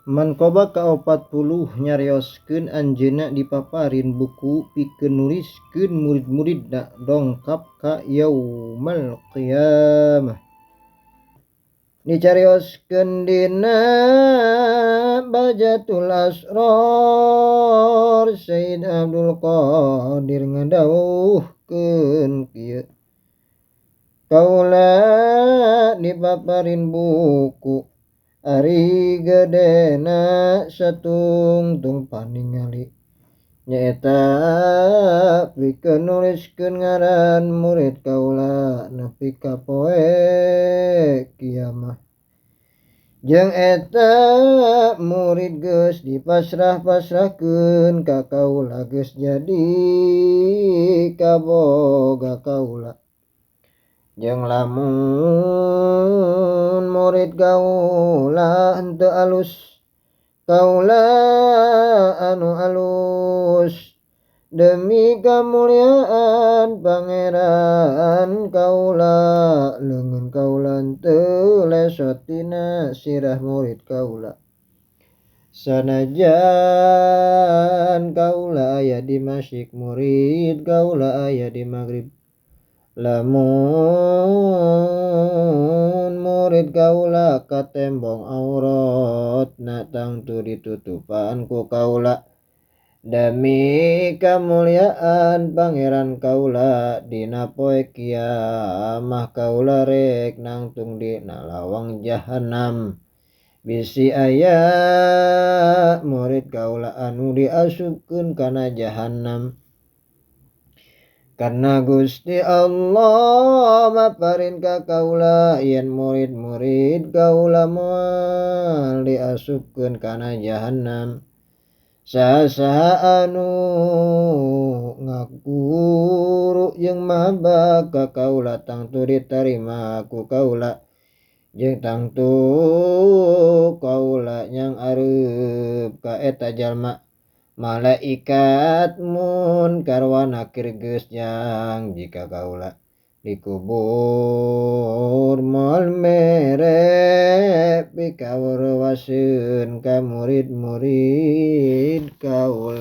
Manqobah ka-40 nyarioskeun anjeunna dipaparin buku pikeun nuliskeun murid-muridna dongkap ka yaumal qiyamah. Dicarioskeun dina Bahjatul Asrar Sayyid Abdul Qadir ngadawuhkeun kieu. Kaula dipaparin buku ari gedena satungtung paningali nyaeta pikeun nuliskeun ngaran murid kaula nepi ka poe kiamah. Jeung eta murid geus dipasrah-pasrahkeun ka kaula geus jadi kaboga kaula. Jeung lamun murid kaula henteu alus, kaula anu alus demi kamuliaan pangeran kaula leungeun kaula henteu lesot tina sirah murid kaula. Sanajan kaula aya di masyrik murid kaula aya di maghrib. Lamun murid kaula katembong auratna tangtu ditutupan ku kaula demi kamuliaan pangeran kaula dina poe kiamah kaula rek nangtung dina lawang jahanam. Bisi aya murid kaula anu diasupkeun kana jahanam. Karena Gusti Allah maparin ka kaula yen murid-murid kaula moal diasupkeun kana jahanam. Saha-saha anu ngaguru jeung maba ka kaula tangtu ditarima ku kaula jeung tangtu kaula nyang areup ka eta jalma. Malaikat munkar wa nakir geus jang jika kaula dikubur moal mere pikaweureuwaseun ka murid-murid kaula.